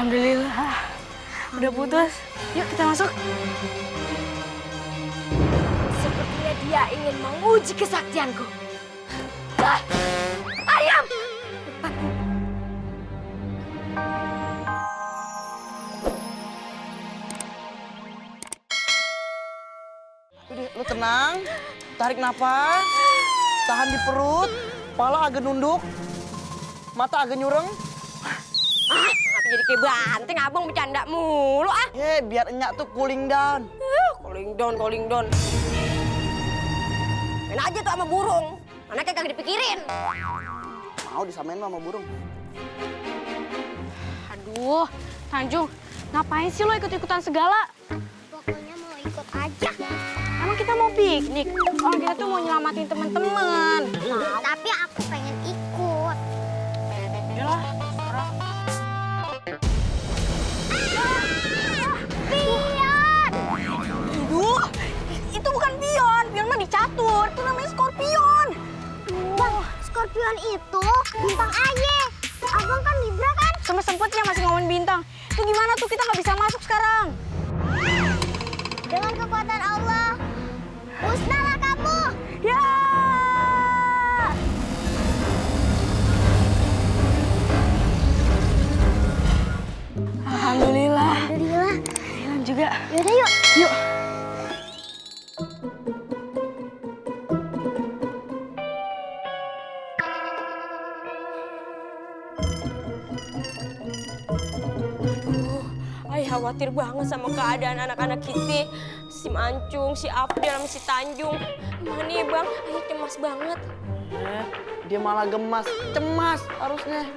Alhamdulillah, udah putus. Yuk kita masuk. Sepertinya dia ingin menguji kesaktianku. Ah, ayam! Udah, lu tenang, tarik napas, tahan di perut, kepala agak nunduk, mata agak nyureng. Ngapa jadi kayak banteng, abang bercanda mulu ah. Biar enyak tuh cooling down. Calling down. Main aja tuh sama burung, anaknya kagak dipikirin. Mau disamain lo sama burung. Aduh, Tanjung, ngapain sih lo ikut-ikutan segala? Pokoknya mau ikut aja. Emang kita mau piknik? Orang kita tuh mau nyelamatin teman-teman. Tapi aku pengen ikut. Yalah, Pion! Aduh, itu bukan pion. Pion mah dicatur. Itu namanya skorpion. Bang, Scorpion itu bintang aye. Abang kan Libra kan? Sempet-sempetnya masih ngomongin bintang. Itu gimana tuh kita nggak bisa masuk sekarang? Dengan kekuatan Allah, musnahlah kamu. Ya! Alhamdulillah. Alhamdulillah. Hilang juga. Yaudah yuk. Yuk. Ay, khawatir banget sama keadaan anak-anak kita. Si Mancung, si Abdel, sama si Tanjung. Gimana ya bang? Ay, cemas banget. Dia malah gemas, cemas harusnya.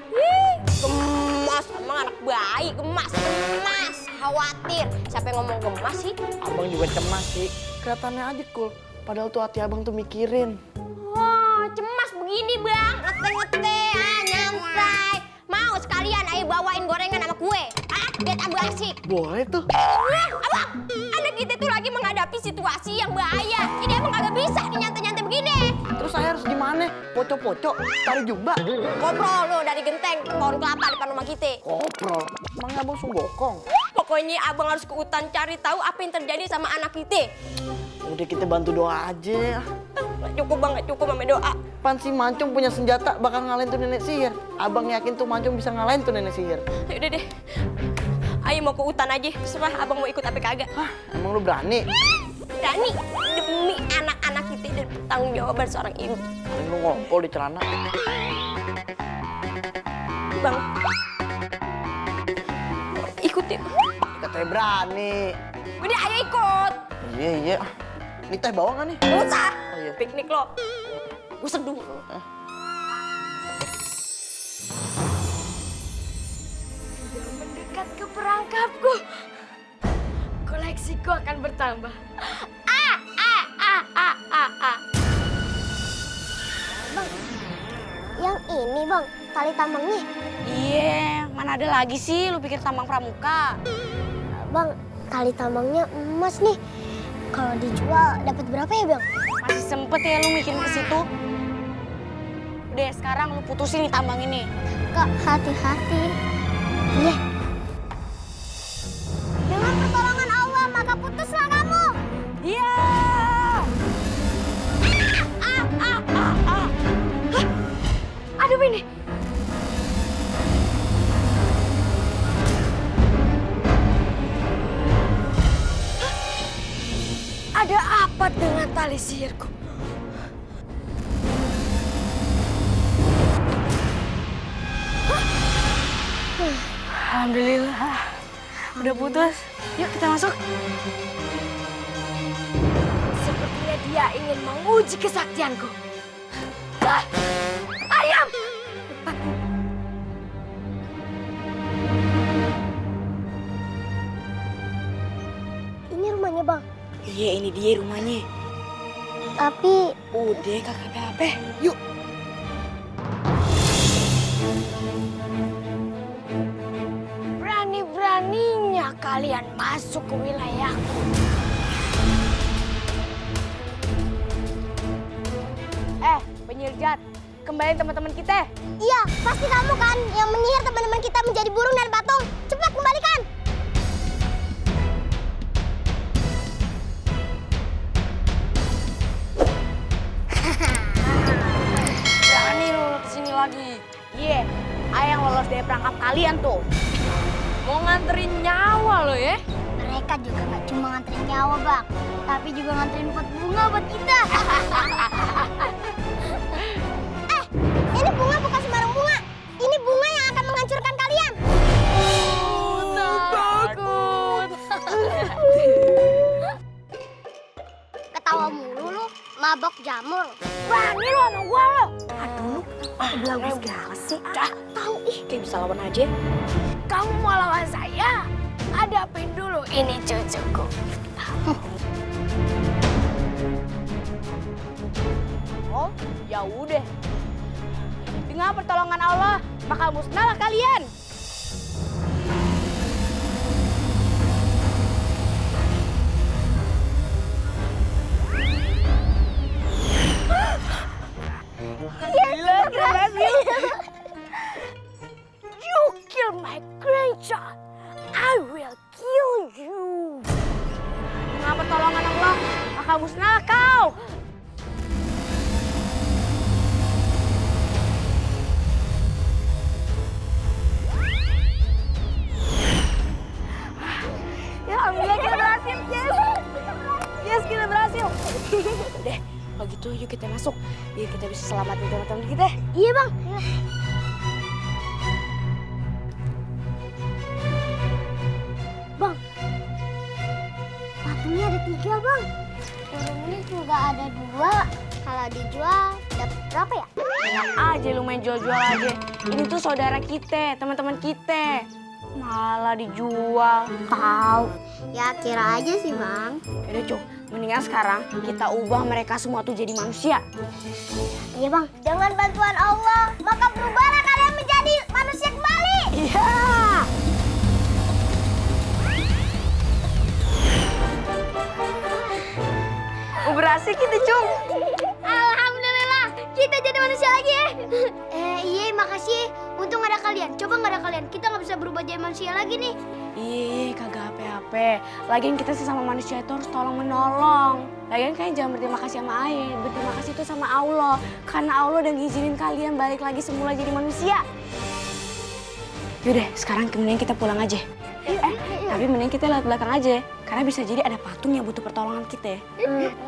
Gemas, emang anak bayi gemas. Khawatir. Siapa yang ngomong gemas sih? Abang juga cemas sih. Kelihatannya aja cool. Padahal tuh hati abang tuh mikirin. Oh, cemas begini bang. Ngete-ngete, nyantai. Mau sekalian ayo bawain gorengan sama kue. Biar tambah asik. Boleh tuh. Abang, anak kita tuh lagi menghadapi situasi yang bahaya. Jadi emang kagak bisa nyantai-nyantai begini. Terus saya harus gimana? Pocok-pocok, tarik jumba. Koprol lo dari genteng pohon kelapa depan rumah kita. Koprol. Emangnya abang sunggokong? Pokoknya abang harus ke hutan cari tahu apa yang terjadi sama anak kita. Udah kita bantu doa aja. Nggak cukup bang, nggak cukup sama doa. Pan si Mancung punya senjata bakal ngalahin tuh nenek sihir. Abang yakin tuh Mancung bisa ngalahin tuh nenek sihir. Yaudah deh. Ayo mau ke hutan aja. Terserah abang mau ikut apa kagak. Hah, emang lu berani? Dani, demi anak-anak kita dan tanggung jawaban seorang ibu. Paling lu ngompol di celana. Bang, ikut ya. Katanya berani. Udah ayo ikut. Iya. Ini teh bawa nggak nih? Nggak usah. Oh, iya. Piknik lo. Gue seduh. Sudah mendekat ke perangkapku. Koleksiku akan bertambah. Bang, yang ini bang, tali tambangnya. Iya, mana ada lagi sih lu pikir tambang pramuka? Bang, tali tambangnya emas nih. Kalau dijual dapat berapa ya bang? Masih sempet ya lu mikirin ke situ? Udah, sekarang lu putusin nih tambang ini. Kak, hati-hati. Iya. Dengan pertolongan Allah, maka putuslah kamu. Iya! Aduh ini. Ada apa dengan tali sihirku? Alhamdulillah, udah putus. Yuk kita masuk. Sepertinya dia ingin menguji kesaktianku. Ah, ayam! Ini rumahnya bang. Iya, ini dia rumahnya. Tapi Udah, kagak apa-apa. Yuk. Berani-beraninya kalian masuk ke wilayahku. Penyihir jahat, kembaliin teman-teman kita. iya, pasti kamu kan yang menyihir teman-teman kita menjadi burung dan patung. Cepat kembali. daya perangkap kalian tuh. Mau nganterin nyawa lo ya? Mereka juga nggak cuma nganterin nyawa, Bang. Tapi juga nganterin pot bunga buat kita. Ini bunga bukan sembarang bunga. Ini bunga yang akan menghancurkan kalian. Takut. Ketawa mulu lu, mabok jamur. Berani lo sama gua lo. Aduh, belagu segala sih. Tahu ih, kayak bisa lawan aja. Kamu mau lawan saya? Hadapin dulu ini cucuku. Oh, ya udah. Dengan pertolongan Allah, maka musnahlah kalian. You kill my grandchild, I will kill you. Dengan pertolongan Allah, maka musnahlah kau. Ya, alhamdulillah kita berhasil, yes. Yes, kita berhasil. Udah, kalau gitu yuk kita masuk. Biar kita bisa selamatin teman-teman kita. Iya, Bang. Bang, patungnya ada 3, Bang. Burung ini juga ada 2. Kalau dijual, dapat berapa ya? Enak aja lu main jual-jual aja. Ini tuh saudara kita, teman-teman kita. Malah dijual. Tahu. Ya kira aja sih, Bang. Yaudah, Cuk. Mendingan sekarang kita ubah mereka semua tuh jadi manusia. Iya, Bang. Dengan bantuan Allah, maka berubahlah kalian menjadi manusia kembali. Iya. Berhasil kita, Cuk. Alhamdulillah, kita jadi manusia lagi ya. Iya, makasih. Untung ada kalian. Coba nggak ada kalian, kita nggak bisa berubah jadi manusia lagi nih. Iya, kagak apa-apa. Lagian kita sesama manusia itu harus tolong-menolong. Lagian kalian jangan berterima kasih sama Ayah. Berterima kasih itu sama Allah. Karena Allah udah ngizinin kalian balik lagi semula jadi manusia. Yaudah, sekarang kemudian kita pulang aja. Tapi mending kita lihat belakang aja. Karena bisa jadi ada patung yang butuh pertolongan kita.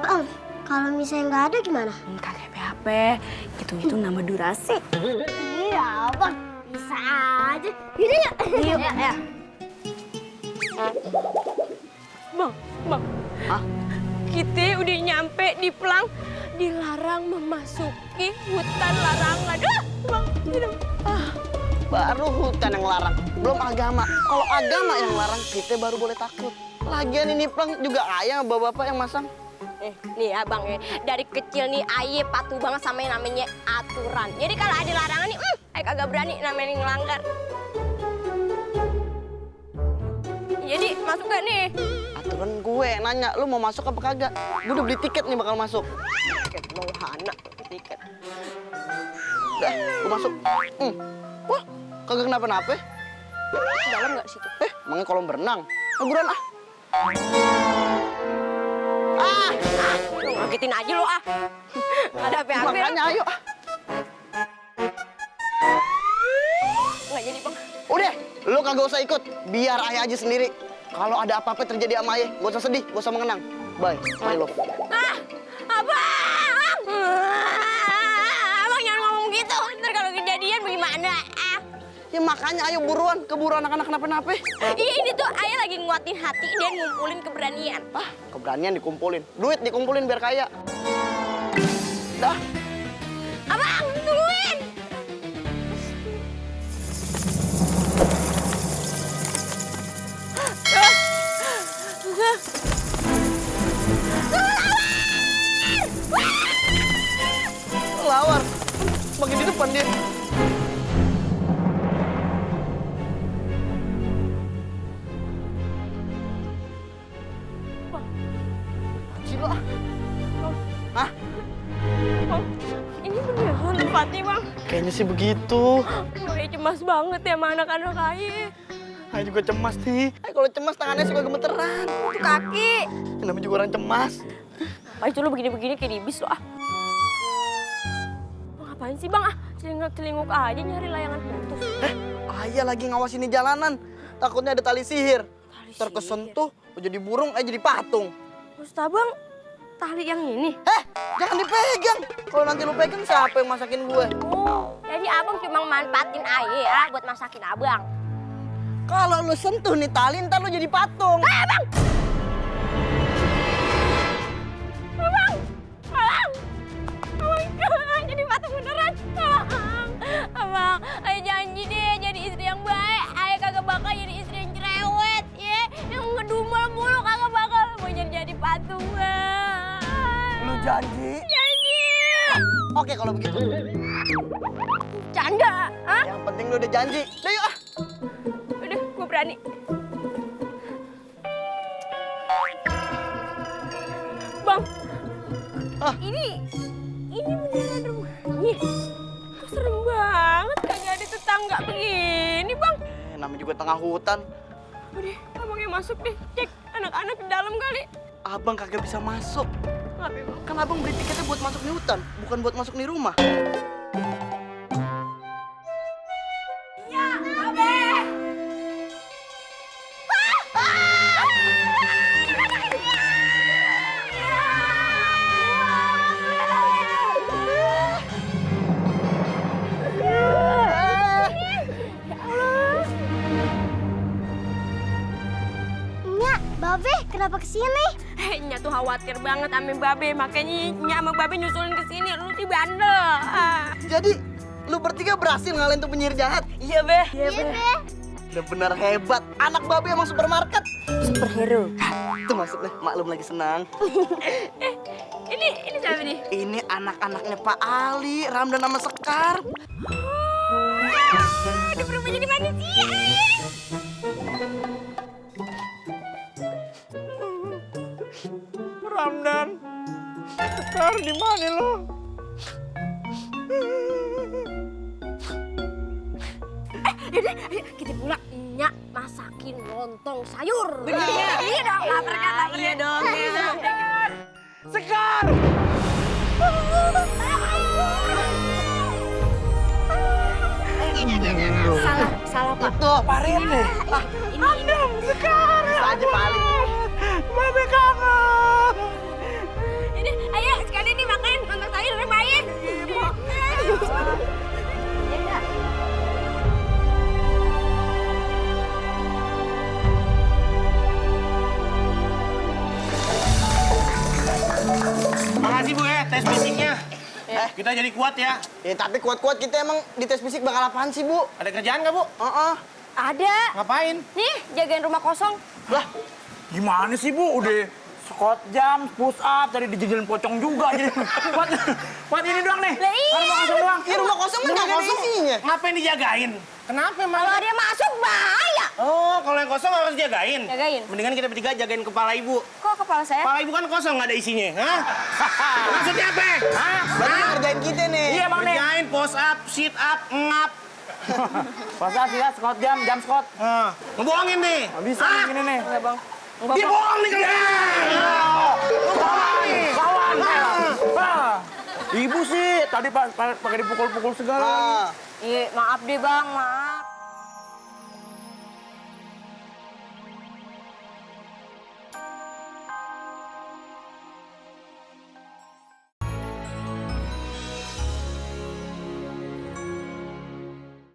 Bang, kalau misalnya nggak ada gimana? Kagak apa-apa. Itu nama durasi. Iya, Bang. Bisa aja. Yaudah yuk. Yuk. Ya. Bang. Hah? Kita udah nyampe di Pelang, dilarang memasuki hutan larangan. Bang, tidak. Baru hutan yang larang, belum agama. Kalau agama yang larang, kita baru boleh takut. Lagian ini Plang juga ayah bapak-bapak yang masang. Nih abang ya, dari kecil nih Aye patuh banget sama yang namanya aturan. Jadi kalau ada larangan nih, Aye kagak berani namanya ngelanggar. Jadi masuk gak nih? Aturan gue nanya, lu mau masuk apa kagak? Gue udah beli tiket nih bakal masuk. Tiket mau hana, tiket. Udah, gue masuk. Wah, kagak kenapa-napa. Dalam gak situ? Emangnya kolam berenang? Buruan ah. Lu ngagetin aja lo ah. Ada apa-apa. Makanya ayo. Nggak jadi bang. Udah, lu kagak usah ikut. Biar ayah aja sendiri. Kalau ada apa-apa terjadi sama ayah, gak usah sedih, gak usah mengenang. Bye, my love. Abang! Abang jangan ngomong gitu. Ntar kalau kejadian bagaimana? Ya makanya ayo buruan, keburu anak-anak kenapa-napa. Iya ini tuh Ayah lagi nguatin hati dan ngumpulin keberanian. Keberanian dikumpulin. Duit dikumpulin biar kaya. Dah. Abang, tungguin! Lawar. Makin di depan dia. Hah? Bang, ini beneran tempatnya bang. Kayaknya sih begitu. Gue cemas banget ya sama anak-anak Aye. Saya juga cemas nih. Kalau cemas tangannya suka gemeteran. Itu kaki. Namanya juga orang cemas. Apa itu lo begini-begini kayak di bis lo ah. Bang, ngapain sih bang ah? celinguk-celinguk aja nyari layangan putus. Ayah lagi ngawasin di jalanan. Takutnya ada tali sihir. Terkesentuh, jadi burung, jadi patung. Maksud abang, tali yang ini? Jangan dipegang. Kalau nanti lu pegang, siapa yang masakin gue? Oh, jadi abang cuma manfaatin ayah ya buat masakin abang. Kalau lu sentuh nih tali, ntar lu jadi patung. Abang! Jadi patung beneran. Abang, ayah janji deh jadi istri yang baik. Ayah kagak bakal jadi istri yang cerewet, ya. Yang ngedumel mulu kagak bakal mau jadi patung, Bang. Lu janji? Janji. Oke kalau begitu. Canda, ah? Yang penting lu udah janji. Udah yuk ah. Udah, gue berani. Bang, ini beneran rumahnya. Kok serem banget, kagak ada tetangga begini, Bang. Namanya juga tengah hutan. Udah, abangnya masuk deh, cek anak-anak di dalam kali. Abang kagak bisa masuk. Kenapa, Bang? Kan abang beli tiketnya buat masuk di hutan, bukan buat masuk di rumah. Ya, Abe! Nyak, Babe, kenapa kesini? Nya tuh khawatir banget sama Babe, makanya Nya sama Babe nyusulin ke sini. Lu sih bandel. Jadi, lu bertiga berhasil ngalahin tuh penyihir jahat? Iya, Be. Iya, Be. Udah benar hebat. Anak babe emang supermarket. Superhero. Tuh maksudnya, maklum lagi senang. Ini siapa nih? Ini anak-anaknya Pak Ali, Ramdan sama Sekar. Udah berubah jadi manusia. Ramdan, Sekar di mana lo? Yaudah, ayo kita pulang. Nya masakin lontong sayur. Bener ya? Iya dong, lapar kan? Iya dong. Sekar! Salah Pak. Itu, Pak Rene. Ini. Sekar! Bisa aja Pak Ali. Babe kangen. Ini, ayo sekali nih makan lontong sayur rebahin. Makasih Bu ya, tes fisiknya. Kita jadi kuat ya. Ya tapi kuat-kuat kita emang di tes fisik bakal apaan sih, Bu? Ada kerjaan nggak Bu? Ada. Ngapain? Nih, jagain rumah kosong. Lah, Gimana sih Bu? Udah squat jam, push up, tadi dijajalin pocong juga. Jadi buat ini doang nih. Lah iya. Rumah kosong doang. ini rumah kosong kan nggak ada isinya. Ngapain dijagain? Kenapa Kalau malah? dia masuk bahaya. Oh, kalau yang kosong harus jagain. Jagain. Mendingan kita bertiga jagain kepala Ibu. Kok kepala saya? Kepala Ibu kan kosong, nggak ada isinya. Hah? Maksudnya apa? Hah? Berarti ngerjain kita nih. Iya Bang nih. Kerjain push up, sit up, ngap. Push up, sih, squat jam squat. Ngebohongin nih. Nggak bisa Hah? gini nih. Enggak, Bang. Dia bohong nih kalian. Kawan. Ibu sih tadi pakai dipukul-pukul segala. Ah. Iya, maaf deh, Bang. Maaf.